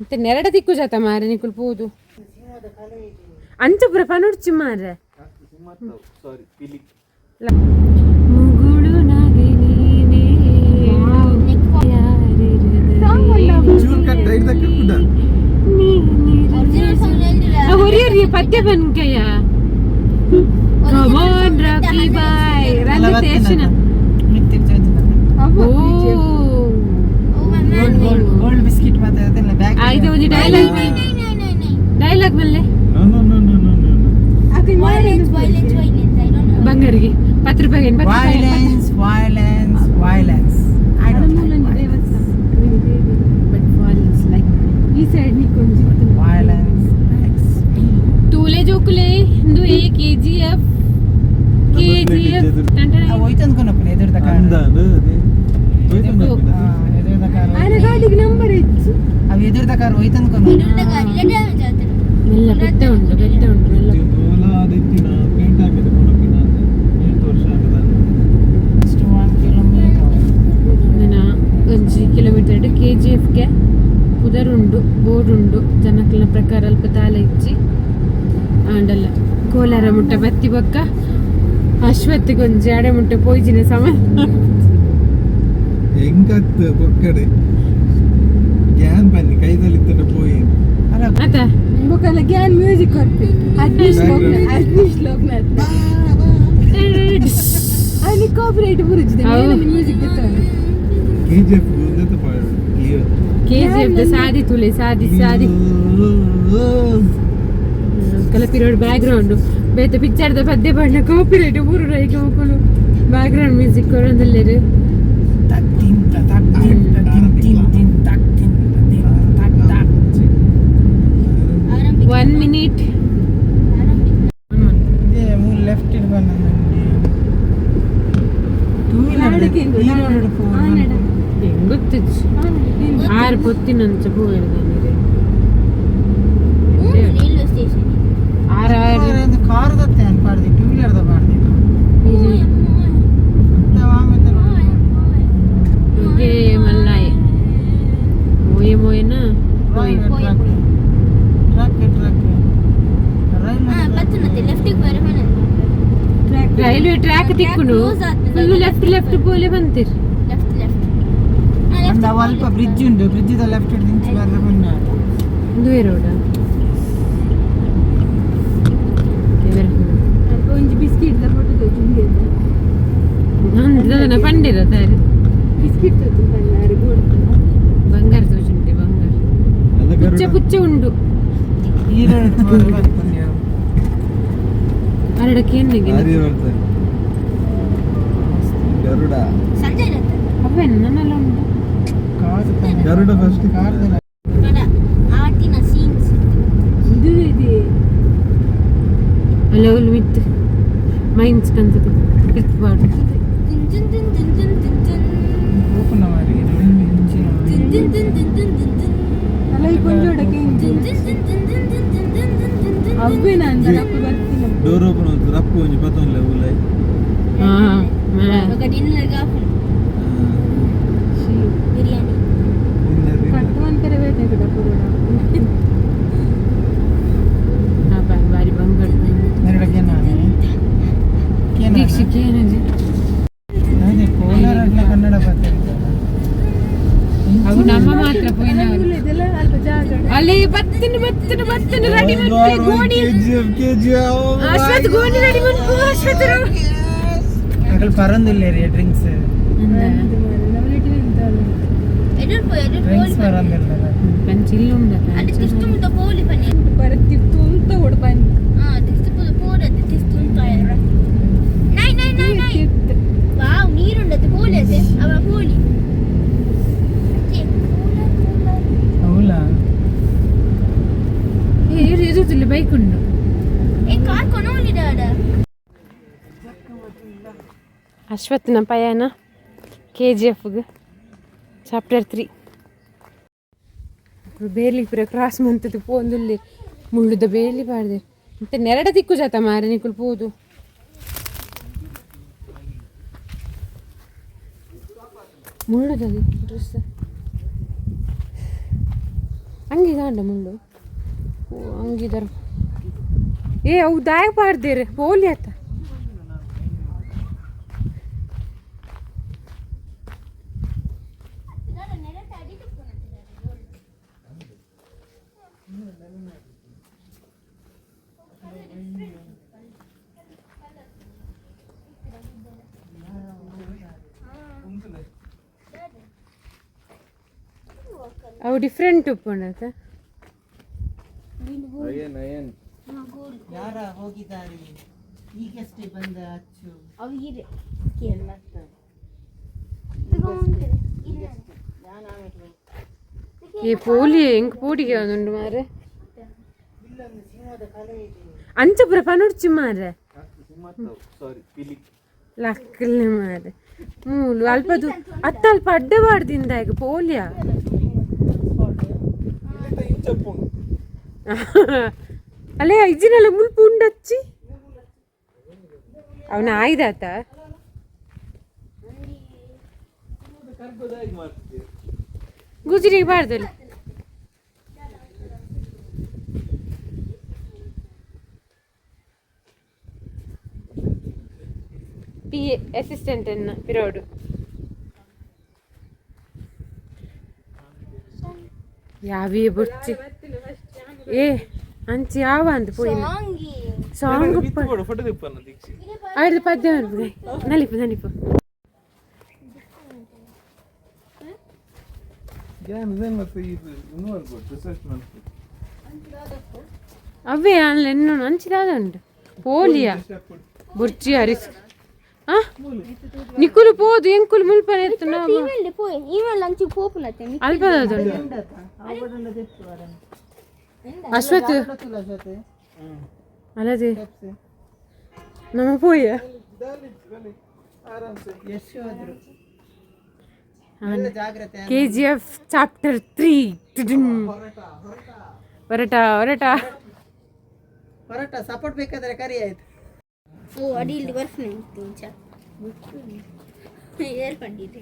ಮತ್ತೆ ನೆರಡ ದಿಕ್ಕು ಜಾತ ಮಾರೆ ನಿಕುಲ್ ಪೋದು ಅಂಚ ಪುರ ಪನುಡ್ಚಿ ಮಾರೆ. ಸಾರಿ, ಪಿಲಿ. ಮುಗುಳು ನಗೆ ನೀನೇ. ಚೂರ್ ಕಟ್ ಐದಕ್ಕೆ ಕೂಡ. ಒರಿಯರಿ ಪದ್ಯ ಬನ್ಕಯ್ಯ. ಕಮಾನ್ ರಾಕಿ ಬಾಯ್, ರಂಜಿತ್ ಯಶನ. ಓ. ಗೋಲ್ಡ್ ಗೋಲ್ಡ್ ಬಿಸ್ಕಿಟ್ ಮಾತಾಡ್ತಿಲ್ಲ ಬ್ಯಾಗ್. ಆ, ಇದು ಒಂದು ಡೈಲಾಗ್, ಡೈಲಾಗ್ ಮಲ್ಲೆ. No, no, no, no, no, no. Violence, violence, I don't know. ಬಂಗಾರಿಗೆ 10 ರೂಪಾಯಿ, 10 ರೂಪಾಯಿ. Violence, violence, violence. I don't like violence. But violence like ಈ ಸೈಡ್ ನಿಕ್ಕೊಂಜಿ. Violence likes me. ತೂಲೆ ಜೋಕುಲೆ, ಇಂದು ಎ ಕೆಜಿಎಫ್, ಕೆಜಿಎಫ್. ಆ ಹೋಯ್ತು ಅನ್ಕೊನಪ್ಪ ಎದುರ್ದ ಕಾರ್. ಅಂದಾನು ಅದೇ ಹೋಯ್ತು. ಎದುರ್ದ ಕಾರ್. ఆయన ಗಾಡಿಗೆ ನಂಬರ್ ಇತ್ತು. ಅವು ಎದುರ್ದ ಕಾರ್ ಹೋಯ್ತು ಅನ್ಕೊನ. ಮೆಲ್ಲ, ಬೆಟ್ಟ ಉಂಟು, ಬೆಟ್ಟ ಉಂಟು, ಮೆಲ್ಲ. ಓಲಾ ಅದಿತ್ತಿನ ಪೇಂಟ್ ಹಾಕಿದ ಕೊನಪಿನ ಏತ್ ವರ್ಷ ಆಗದ. Just 1 kilometre. ನನ್ನ 1 ಕಿಲೋಮೀಟರ್ ಕೆಜಿಎಫ್ಗೆ ಪುದರುಂಡು, ಬೋರ್ಡ್ ಉಂಡು. ಜನಕ್ಲೆನ ಪ್ರಕಾರ ಅಲ್ಪ ತಾಲ ಇಚ್ಚಿ ಆಂಡಲ್ಲ. ಕೋಲಾರ ಮುಟ್ಟ ಬತ್ತಿ ಬೊಕ್ಕ ಅಶ್ವತ್ಥಕ್ಕೆ ಒಂಜಿ ಅಡೆ ಮುಟ್ಟ ಪೋಯ್ಜಿನ ಸಮ. ಹೆಂಗತ್ ಬೊಕ್ಕಡೆ ಗ್ಯಾನ್ ಬನ್ನಿ ಕೈದಲ್ಲಿ ಪೋಯಿ. ಅಲ್ಲ. ಆತ. ಬೊಕಲ್ಲ ಗ್ಯಾನ್ ಮ್ಯೂಸಿಕ್ ಕೊರ್ಪಿ ಅಜ್ನೀಶ್ ಲೋಕನಾಥ್, ಅಜ್ನೀಶ್ ಲೋಕನಾಥ್. ಅಲ್ಲಿ ಕಾಪಿರೈಟ್ ಬುರುಜಿದೆ. ಹೌದು. ಮ್ಯೂಸಿಕ್ ದೆತ್ತೊಂದು. ಕೆಜಿಎಫ್ ಒಂದೆತ ಪಾಡು ಕ್ಲಿಯರ್. ಕೆಜಿಎಫ್ ಸಾದಿ ತುಲೆ, ಸಾದಿ ಸಾದಿ. ಕಲಪಿರೋಡ್ ಬ್ಯಾಕ್ ಗ್ರೌಂಡ್ ಬೇತೆ ಪಿಕ್ಚರ್ದ ಪದ್ಯ ಪಾಡ್ನ ಕಾಪಿರೈಟ್ ಊರು ರೈಕ ಮಕ್ಕಳು ಬ್ಯಾಕ್ ಗ್ರೌಂಡ್ ಮ್ಯೂಸಿಕ್ ಕೊರೊಂದುಲ್ಲೆರ್. ತಕ್ ತಿನ್ ತಕ್ ತಿನ್ ತಿನ್ ತಿನ್ ತಿನ್ ತಕ್ ತಿನ್ ತಿನ್ ತಕ್ ತಕ್. 1 ಮಿನಿಟ್. ಇದೇ ಮೂರು ಲೆಫ್ಟ್ ಇಡ್ಬಾರ್ದು. ಟೂ ವೀಲರ್ ಈ ರೋಡ್. ಗೊತ್ತಿಜ್ಜಿ, ಆರು ಪೊತ್ತಿನಂಚ ಪೋಯೆರ್. Railway station. ಆರು ಆರು. ಕಾರ್ ದತ್ತೆ ಅನ್ಪಾಡ್ದಿ, ಟೂ ವೀಲರ್ the ಪಾಡ್ದಿ. ಗೆ ಮಲ್ಲಾಯೆ ಮೋಯೆ ಮೋಯೆನ ಮೋಯೆ. Truck truck rail. ಲೆಫ್ಟಿಗೆ ಬರ. ರೈಲ್ವೆ ಟ್ರ್ಯಾಕ್ ತಿಕ್ಕುನು. ಫುಲ್ ಲೆಫ್ಟ್ ಲೆಫ್ಟ್ ಪೋಲೆ ಬಂತೀರ್. Left left. ಒಂದು ಅಲ್ಪ ಬ್ರಿಡ್ಜ್ ಉಂಟು, ಬ್ರಿಡ್ಜ್ the left ಹಿಡ್ದು ಬರ್ರೆ ಬನ್ನ. ದುವೆ ರೋಡ. ಒಂಜಿ ಬಿಸ್ಕಿಟ್ ದ ಫೋಟೋ ತೋಜುಂಡು. ನನ್ನ ಪಂಡಿರ ತಾರೆ. ಬಿಸ್ಕಿಟ್ ತೋಜು ಪನ್ನಾರು ಗೋಲ್ಡ್. ಬಂಗಾರ ತೋಜುಂಟೆ, ಬಂಗಾರ ಪುಚ್ಚೆ ಪುಚ್ಚೆ ಉಂಡು. ಈ ರೋಡ್ ಬರ್ರೆ. ಅರಡಕ್ಕೆ ಎಣ್ಣೆಗೆ. ಆರ್ಯ ಬರ್ತಾರೆ ಗರುಡ. ಸಂಜಯ್ ದತ್ತ. ಅವೇನು ನನ್ನೆಲ್ಲ ಉಂಟು. ಕಾರ್. ಗರುಡ ಫಸ್ಟ್. ಕಾರ್. ಆಟಿನ ಸೀನ್ಸ್. ಇದು ಇದೆ. ಅಲ್ಲ, ಅವ್ಲು ಮಿತ್ತು ಮೈನ್ಸ್ ಕಂತದ್ದು ಬಿತ್ಬಾರ್ದು. ತಿನ್ ತಿನ್ ತಿನ್ ತಿನ್ ತಿನ್ ತಿನ್ ತಿನ್. ಓಪನ್ ಮಾಡಿ. ತಿನ್ ತಿನ್ ತಿನ್ ತಿನ್ ತಿನ್ ತಿನ್ ತಿನ್. ಅಲ್ಲ, ಈ ಕೊಂಜೋಡಕ್ಕೆ. ತಿನ್ ತಿನ್ ತಿನ್ ತಿನ್ ತಿನ್ ತಿನ್ ತಿನ್ ತಿನ್ ತಿನ್ ತಿನ್ ತಿನ್. ಅವ್ವೇ ನಾನು ಅಪ್ಪ ಬರ್ತೀನಿ. ಡೋರ್ ಓಪನ್ ಆಯ್ತು, ರಪ್ಪು ಒಂಜಿ ಪತ್ತೊಂದ್ಲೆ ಉಲೈ. ಹಾ. ఒక డిన్నర్ కాకుండా ಬಿರಿಯಾನಿ. ಕಟ್ಟುವಂತರ ವೇಟೆ ಕೂಡ ಪೂರ್ಣ. ಬಾರಿ ಬಂಗಾರ. ದೀಕ್ಷಿಕೆ ಏನಂಜಿ. ಅದೇ ಕೋಲಾರ ಕನ್ನಡ ಬರ್ತಾರೆ. ಅವು ನಮ್ಮ ಮಾತ್ರ ಪೋಯಿನ. ಇದೆಲ್ಲ ಅಲ್ಪ ಜಾಗ. ಅಲ್ಲಿ ಬತ್ತಿನ ಬತ್ತಿನ ಬತ್ತಿನ ರೆಡಿ ಮಾಡ್ತೆ ಗೋಣಿ. KGF KGF. ಅಶ್ವಥ್, ಗೋಣಿ ರೆಡಿ ಮಾಡ್ಕೊ ಅಶ್ವಥ್. ಅಕಲ್ ಪರಂದಿಲ್ಲ ರೀ ಡ್ರಿಂಕ್ಸ್. ಎದುರು ಪೋ ಎದುರು. ಡ್ರಿಂಕ್ಸ್ ಪೋಲಿ. ಪರಂದಿಲ್ಲ. ಪಂಚಿಲ್ಲ ಉಂಡ. ಅಲ್ಲಿ ತಿಸ್ತು ಮುಟ್ಟ ಪೋಲಿ ಪನಿ. ಬರತ್ತಿತ್ತು ಅಂತ ಓಡ್ ಬಂದು. ಹಾ, ತಿಸ್ತು ಪೋದು ಪೋರದು ತಿಸ್ತು ಉಂಟು. ನೈ ನೈ ನೈ ನೈ. ವಾವ್, ನೀರುಂಡದು ಪೋಲಿ ಅದೇ ಅವ ಪೋಲಿ. ಹೌದಾ? ಎದುರುತಿಲ್ಲ, ಬೈಕ್ ಉಂಡು. ಏ, ಕಾರ್ ಕೊನೋಲಿದಾಡ. ಅಶ್ವತ್ಥನ ಪಯಣ ಕೆಜಿಎಫ್ಗೆ ಚಾಪ್ಟರ್ 3. ಬೇಲಿ ಪೂರ ಕ್ರಾಸ್ ಮಂತದ್ದು ಪೋಂದುಲ್ಲಿ ಮುಳ್ಳುದ ಬೇಲಿ ಪಾಡ್ದೆ. ಮತ್ತೆ ನೆರಡ ದಿಕ್ಕು ಜಾತ ಮಾರೆ ನಿಕುಲ್ ಪೋದು. ಮುಳ್ಳುದದು ಡ್ರೆಸ್ ಅಂಗಿದಾಂಡ ಮುಳ್ಳು. ಓ ಅಂಗಿದಾರ. ಏ ಅವು ದಾಯ ಪಾಡ್ದೇರು ಪೋಲಿ ಆತ. ಅವು ಡಿಫ್ರೆಂಟ್ ಉಪ್ಪುಂಡತ. ಅಯ್ಯನ್ ಅಯ್ಯನ್. ಯಾರ ಹೋಗಿದ್ದಾರೆ ಈಗಷ್ಟೇ ಬಂದ ಅಚ್ಚು? ಅವು ಇರೆ. ಈ ಪೋಲಿ ಎಂಕ್ ಪೋಡಿಗೆ ಒಂದುಂಡು ಮಾರೆ. ಇಲ್ಲೊಂದು ಸಿಂಹದ ಕಲೆ ಇದೆ. ಅಂಚ ಪೂರ ಪನೊಡ್ಚಿ ಮಾರೆ. ಸಾರಿ, ಪಿಲಿ. ಲಕ್ಕಲ್ನೆ ಮಾರೆ, ಮೂಲು ಅಲ್ಪದು ಅತ್ತ ಅಲ್ಪ ಅಡ್ಡ ಬಾಡ್ದಿಂದಾಗ ಪೋಲಿಯ. ಅಲ್ಲೇ ಇಜ್ಜಿನಲ್ಲ ಮುಲ್ಪ ಉಂಡಚ್ಚಿ ಅವನ ಆಯ್ದಾತ. ಗುಜರಿಗೆ ಬಾರ್ದಲ್ಲಿ. ಪಿ ಎ ಅಸಿಸ್ಟೆಂಟ್ ಅನ್ನ ಪಿರೋಡು ಯಾವೇ ಬೊರ್ಚಿ. ಏ ಅಂಚಿ ಯಾವ ಅಂದ್ ಪೋಯಿನ ಸಾಂಗ್. ಫೋಟೋ ತಿಪ್ಪನ ದೀಕ್ಷಿ. ಆಯ್ತು, ಪದ್ಯ ಬರ್ಬೋದು. ನಲಿಪು ನಲಿಪು. ಮತ್ತೆ ಇದು ಇನ್ನೂ ಅನ್ಬೋದು, ರಿಸರ್ಚ್ ಮಾಡ್ಬೋದು. ಅವೇ ಅಲ್ಲ ಎನ್ನು ಅಂಚಿದಾದ ಉಂಟು ಪೋಲಿಯ ಬುರ್ಚಿ ಹರಿಸ್. ಆ ನಿಕುಲು ಪೋದು ಎಂಕುಲು ಮುಲ್ಪನೆ ಎತ್ತು ನಾವು. ಇಮೇಲ್ ಪೋಯಿ, ಇಮೇಲ್ ಅಂಚಿ ಪೋಪುನತ್ತೆ. ಅಲ್ಪದ ಉಂಟು. ಅಶ್ವಥ್ ಅಲ್ಲದೆ ನಮ್ಮ ಪೋಯ. ಯಶ್ ಹೋದ್ರು. ಜಾಗ್ರತೆ. KGF chapter 3. ಹೊರಟ ಹೊರಟ. ಹೊರಟ. ಸಪೋರ್ಟ್ ಬೇಕಾದ್ರೆ ಕರಿ, ಆಯ್ತು. ಓ ಅಡಿ ಇಲ್ಲಿ ಬರ್ತೀನಿ ಇಂಚ ಏರ್ ಬಂದಿದೆ.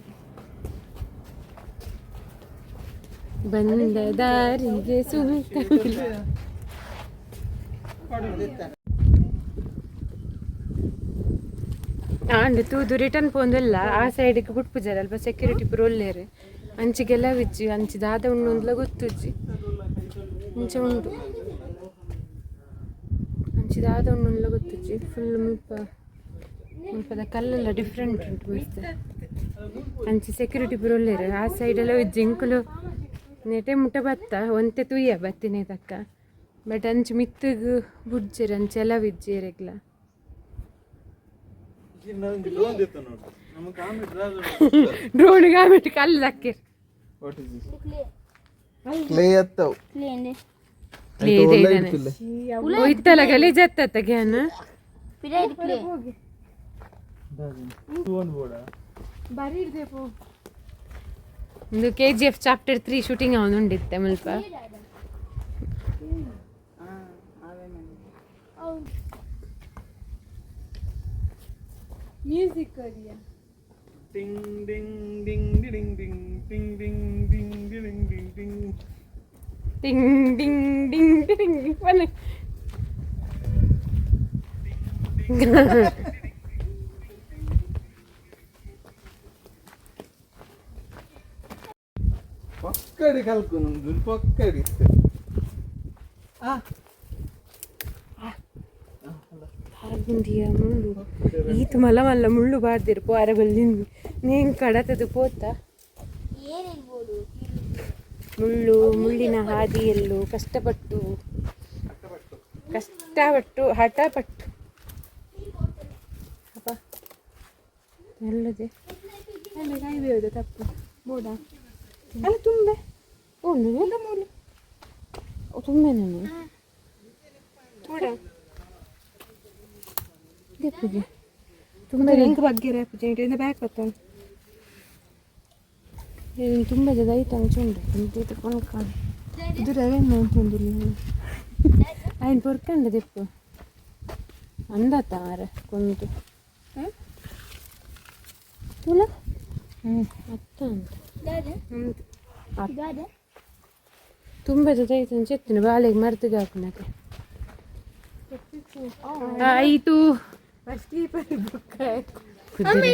ಬಂದ ದಾರಿಗೆ ಸುಂಕವಿಲ್ಲ. ಆಂಡ್ ತೂದು ರಿಟರ್ನ್ ಪೋಂದೆಲ್ಲ ಆ ಸೈಡ್ಗೆ ಬುಟ್ಪುಜಾರ. ಅಲ್ಪ ಸೆಕ್ಯೂರಿಟಿ ಪೂರ ಒಲ್ಲೇರು. ಅಂಚಿಗೆಲ್ಲ ವಿಜ್ಜಿ ಅಂಚಿ ದಾದ ಉಂಡು ಅಂದ್ಲ ಗೊತ್ತುಜ್ಜಿ. ಅಂಚ ಉಂಡು, ಅಂಚಿ ದಾದ ಉಂಡು ಅಂದ್ಲ ಗೊತ್ತುಜ್ಜಿ. ಫುಲ್ ಮುಲ್ಪ ಮುಲ್ಪದ ಕಲ್ಲೆಲ್ಲ ಡಿಫ್ರೆಂಟ್ ಉಂಟು ಮಸ್ತ್. ಅಂಚಿ ಸೆಕ್ಯೂರಿಟಿ ಪೂರ ಒಲ್ಲೇರು. ಆ ಸೈಡೆಲ್ಲ ಇಜ್ಜಿ. ಎಂಕುಲು ನೆಟೆ ಮುಟ್ಟ ಬತ್ತ ಒಂತೆ ತುಯ್ಯ ಬತ್ತಿನೇ ತಕ್ಕ. ಬಟ್ ಅಂಚಿ ಮಿತ್ತಗ್ ಬುಡ್ಜೆರ್, ಅಂಚೆಲ್ಲ ವಿಜ್ಜೆರೆಗ್ಲ. ಡ್ರೋನ್ ದಿತ್ತ ನೋಡು ನಮ್ಮ ಕಾಮಿಡ್. ಡ್ರೋನ್ ಗಾಮೆಟ್ ಕಲ್ಲು ದಕ್ಕಿರ್. What is this? Clay ಅತ್ತವು. ಕ್ಲೇನ್. ಇತ್ತಲ್ಲ ಗಲೀಜತ್ತ ಗ್ಯಾನ. ಪಿರೈಡ್ ಕ್ಲೇ. ಒಂದು ಕೆಜಿಎಫ್ ಚಾಪ್ಟರ್ 3 ಶೂಟಿಂಗ್ ಅವನು ಉಂಡಿತ್ತೆ ಮುಲ್ಪ. ಮ್ಯೂಸಿಕ್ ಅದಿಯಾ. ಟಿಂಗ್ ಡಿಂಗ್ ಡಿಂಗ್ ಡಿಂಗ್ ಡಿಂಗ್ ಟಿಂಗ್ ಡಿಂಗ್ ಡಿಂಗ್ ಡಿಂಗ್ ಡಿಂಗ್ ಡಿಂಗ್. ಟಿಂಗ್ ಡಿಂಗ್ ಡಿಂಗ್ ಡಿಂಗ್ ಬನ್ನಿ. ಪಕ್ಕಡಿ ಕಲ್ಕು ನಮ್ದು ಪಕ್ಕಡಿ ಇತ್ತು. ಗುಂಡಿಯ ಮುಳ್ಳು ಈತ ಮಲ್ಲ ಮಲ್ಲ ಮುಳ್ಳು ಬಾರ್ದಿರು ಪೋರ ಬಲ್ಲಿ. ನೀನ್ ಕಡತದು ಪೋತ. ಏನಿರ್ಬೋದು? ಮುಳ್ಳು ಮುಳ್ಳಿನ ಹಾದಿಯಲ್ಲೂ ಕಷ್ಟಪಟ್ಟು ಕಷ್ಟಪಟ್ಟು ಹಠಪಟ್ಟು ಅಪ್ಪ ಎಲ್ಲದೆ ಕಾಯಿ ತಪ್ಪು ಬೋಡ. ಅಲ್ಲ ತುಂಬೆ ಉಂಡು ಮೂಲು ತುಂಬೆ ನಾನು ದೆಪ್ಪುಗೆ ತುಂಬ. ಎಂಕ್ ಬಗ್ಗೆ ರೇಪು ಬ್ಯಾಕ್ ಬತ್ತೊಂದು. ತುಂಬ ದೈತ ಅಂಚುಂಡು ತಕೊಂಡು ಕಾಣು. ದೂರ ಅಂತಂದಿಲ್ಲ. ఆయన పొరకండి తిప్పు ಅಂದತ್ತ ಮಾರೆ ಕೊಂದು ತುಲ. ಅತ್ತ. ದಾದ? ದಾದ? ತುಂಬದ ತೈತನ ಚೆತ್ತಿನ ಬಾಳೆಗೆ ಮರ್ತಿಗೆ ಹಾಕುನಕ್ಕೆ ಆಯಿತು. ಕುದುರೆ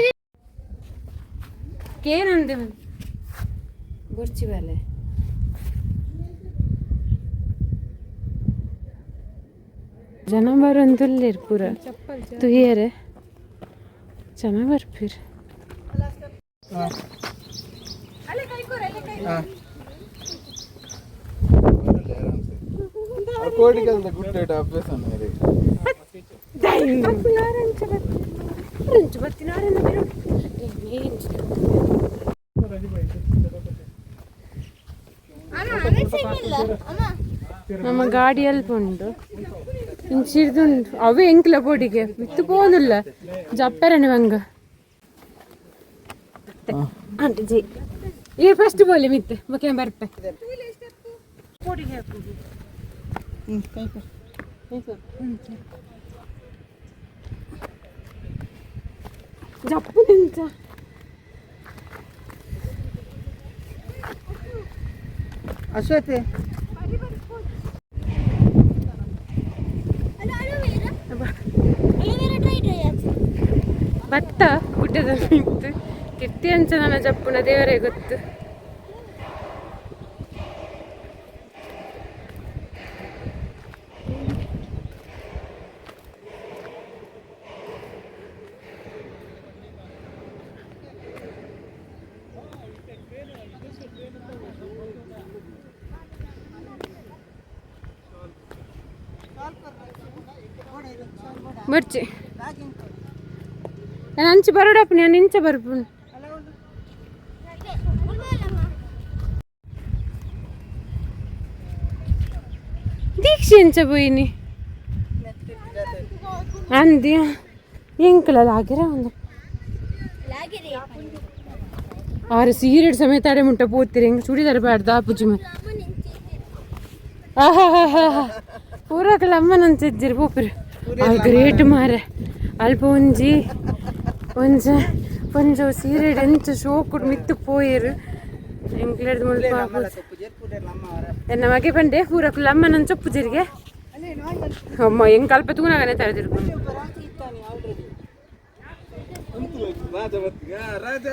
ಕೇನಂದೆ ಬೊರ್ಚಿ ಬಾಲೆ. ಜನ ಬರೊಂದುಲ್ಲೆರ್ ಪೂರ ತೂಯೆರೆ ಜನ ಬರ್ಪೆರ್. ಕೋಡಿಗಲ್ದ ಗುಡ್ಡ ಅಭ್ಯಾಸ ಮೇರೆ. ರಂಚು ಬತ್ತಿನಾರೆನ. ಅಮ್ಮ, ಅಮೆಝಾನ್ ಅಮ್ಮ. ನಮ್ಮ ಗಾಡಿ ಅಲ್ಪ ಉಂಟು, ಇಂಚಿರ್ದುಂಡು. ಅವೇ ಎಂಕ್ಲ ಪೋಡಿಗೆ ಮಿತ್ತು ಪೋನುಲ್ಲ ಜಪ್ಪರನೆ ಬಂಗ ಅಂಟ ಜೈ. ಈ ಫಸ್ಟ್ ಬೋಲೆ ಮಿತ್ತೆ ಬೊಕೆ ಬರ್ಪೆ ಪೋಡಿಗೆ. ಕೈ ಕೊಡು, ಕೈ ಕೊಡು. ಜಪ್ಪು ನಿಂತ. ಅಶ್ವತಿ. ಅಲ್ಲ, aloe vera, aloe vera dry dry ಆಚೆ. ಭತ್ತ ಗುಡ್ಡದ ಮಿತ್ತು ಕಿರ್ತಿ ಅಂಚ ನನ್ನ ಜಪ್ಪುನ ದೇವರೇ ಗೊತ್ತು. ಬೊರ್ಚಿ, ನಾನು ಅಂಚೆ ಬರೋಡಪ್ಪ, ನಾನು ಇಂಚೆ ಬರ್ಪುನು. ದೀಕ್ಷೆ ಎಂಚ ಪೋಯಿನಿ ಅಂದಿ ಎಂಕಲ ಲಾಗಿರ ಒಂದು. ಲಾಗಿದೆ. ಆರು ಸೀರೆಡ್ ಸಮೇತ ಅಡೆ ಮುಟ್ಟ ಪೋತಿರಿ. ಹೆಂಗೆ ಚೂಡಿದಾರ ಬ್ಯಾಡ್ದ ಪೂಜೆ. ಆಹಾ, ಪೂರಕಲ ಅಮ್ಮನಂತಿದ್ದೀರಿ ಪೋಪಿರು. ಗ್ರೇಟ್ ಮಾರೆ. ಅಲ್ಪ ಒಂಜಿ ಒಂಜ ಒಂಜ ಸೀರೆಡ್ ಎಂಚ ಶೋಕುಡು ಮಿತ್ತು ಪೋಯೆರು. ಎಂಕ್ಲೆಡ್ದ್ ಮುಲ್ಪ ಎನ್ನ ಮಗೆ ಪಂಡೆ ಪೂರಕುಲು ಅಮ್ಮನಂಚ ಪೂಜರಿಗೆ. ಅಮ್ಮ, ಎಂಕ್ ಅಲ್ಪ ತೂನಾಗನೆ ತರೆದಿರ್ಕೊಂಡು. ರಾಜ ಬತ್ತಿಗ ರಾಜ.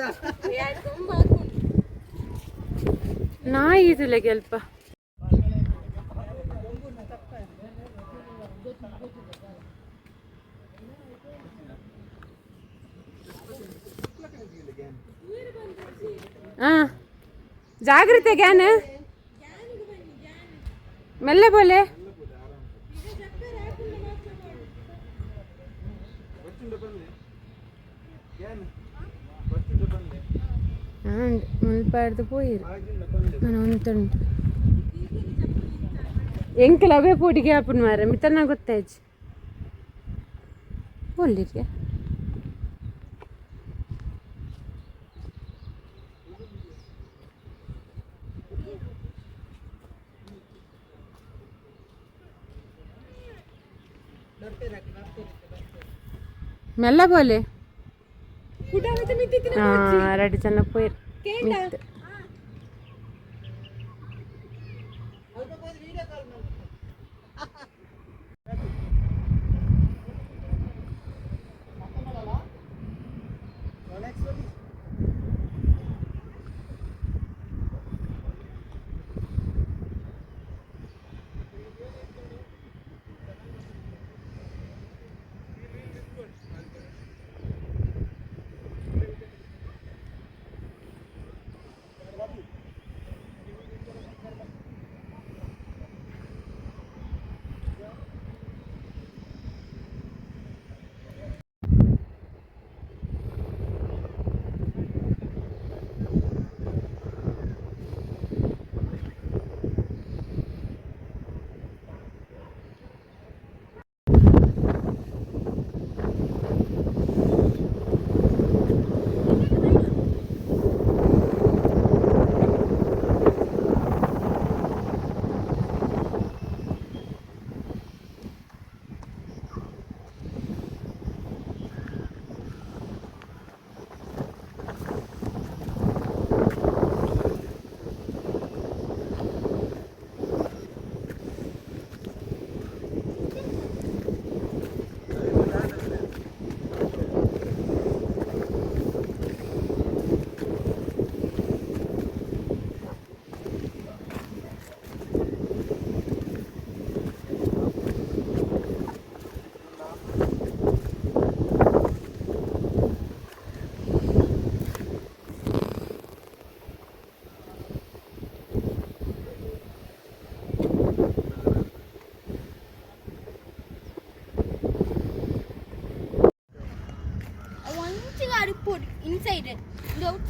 ನಾಯಿ ಇದುಲೆಗೆ ಅಲ್ಪ. ಹಾ, ಜಾಗ್ರತೆ ಗ್ಯಾನ, ಮೆಲ್ಲೆ ಬೋಲೆ. ಮುಲ್ಪ ಪೋಯಿರು. ನಾನು ಉಂಟುಂಟು ಎಂಕಲ್ ಅವೇ ಪೋಡಿಗೆ ಆಪುನ್ ಮಾರೆ ಮಿತ್ತನ್ನ ಗೊತ್ತಾಯ್ತು ಒಲ್ಲಿಗೆ. ಮೆಲ್ಲ ಬೋಲೆ. ಹಾ, ಎರಡು ಜನ ಪೋಯಿರು ಮಿತ್ತು.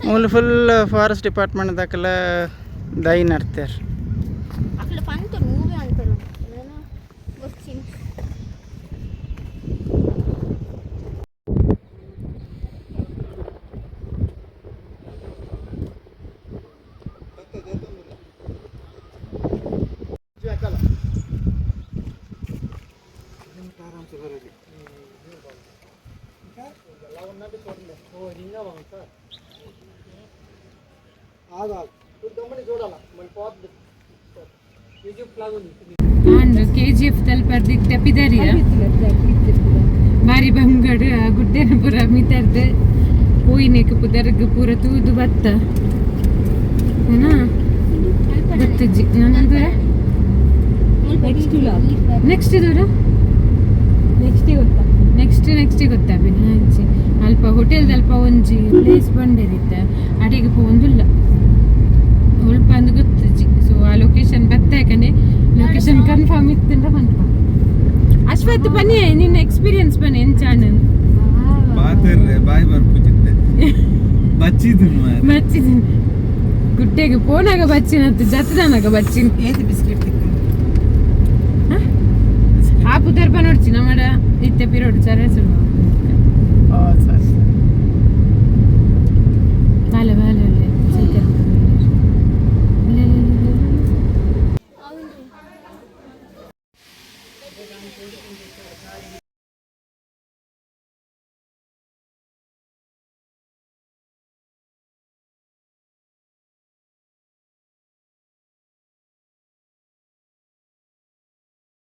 ಮೂಲು ಫುಲ್ ಫಾರೆಸ್ಟ್ ಡಿಪಾರ್ಟ್ಮೆಂಟ್ ದಾಕಲ ದೈ ನಡ್ತಾರೆ. ಅಕ್ಲ ಪಂತರು ಹೂವೆ ಅಂತಾರೆ ಗೊತ್ತಿಲ್ಲ. And ಕೆಜಿಎಫ್ ತಲ್ಪರ್ದಿತ್ತೆ ಪಿದರಿಯ. ಬಾರಿ ಬಂಗಡ್ ಆ ಗುಡ್ಡೆನ ಪೂರ ಮಿತರ್ದು ಪೋಯಿನೆಕ್ ಪುದರ್ಗ್ ಪೂರ ತೂದು ಬತ್ತ ಏನಾ ಗೊತ್ತುಜ್ಜಿ ನಾನಂದ್ರೆ. ನೆಕ್ಸ್ಟ್. ನೆಕ್ಸ್ಟ್ ದೂರ. ನೆಕ್ಸ್ಟ್ ಗೊತ್ತಾ? ನೆಕ್ಸ್ಟ್ ನೆಕ್ಸ್ಟ್ ಗೊತ್ತಾ ಅಂಚಿ ಅಲ್ಪ ಹೋಟೆಲ್ ಅಲ್ಪ ಒಂಜಿ ಪ್ಲೇಸ್ ಬಂದಿರಿತ್ತ ಅಡಿಗೆ ಪೋವೊಂದುಲ್ಲ ಒಲ್ಪ ಅಂದ್ ಗೊತ್ತುಜ್ಜಿ. ಸೊ ಆ ಲೊಕೇಶನ್ ಬತ್ತ, ಯಾಕಂದ್ರೆ ಲೊಕೇಶನ್ ಕನ್ಫರ್ಮ್ ಇತ್ತಂದ್ರೆ ಪನ್ಪ. ಅಶ್ವಥ್, ಬನ್ನಿ, ನಿನ್ನ ಎಕ್ಸ್ಪೀರಿಯನ್ಸ್ ಬನ್ನಿ, ಎಂಚಾಣ? ಬಾತರ್ರೆ ಬಾಯ್ ಬರ್ಪುಜಿತ್ತೆ ಬಚ್ಚಿದ್ದು ಮಾರ್ರೆ. ಬಚ್ಚಿದ್ದೀನಿ ಗುಡ್ಡೆಗೆ ಪೋನಾಗ ಬಚ್ಚಿನತ್ತು ಜತ್ತದಾನಾಗ ಬಚ್ಚಿನ. ಏದು ಬಿಸ್ಕೆಟ್ ತಿಕ್ಕು? ಆ ಪುದರ್ಪ ನೋಡ್ಚಿ ನಮ್ಮಡ ಇತ್ತೆ ಪಿರೋಡು ಸರಸು.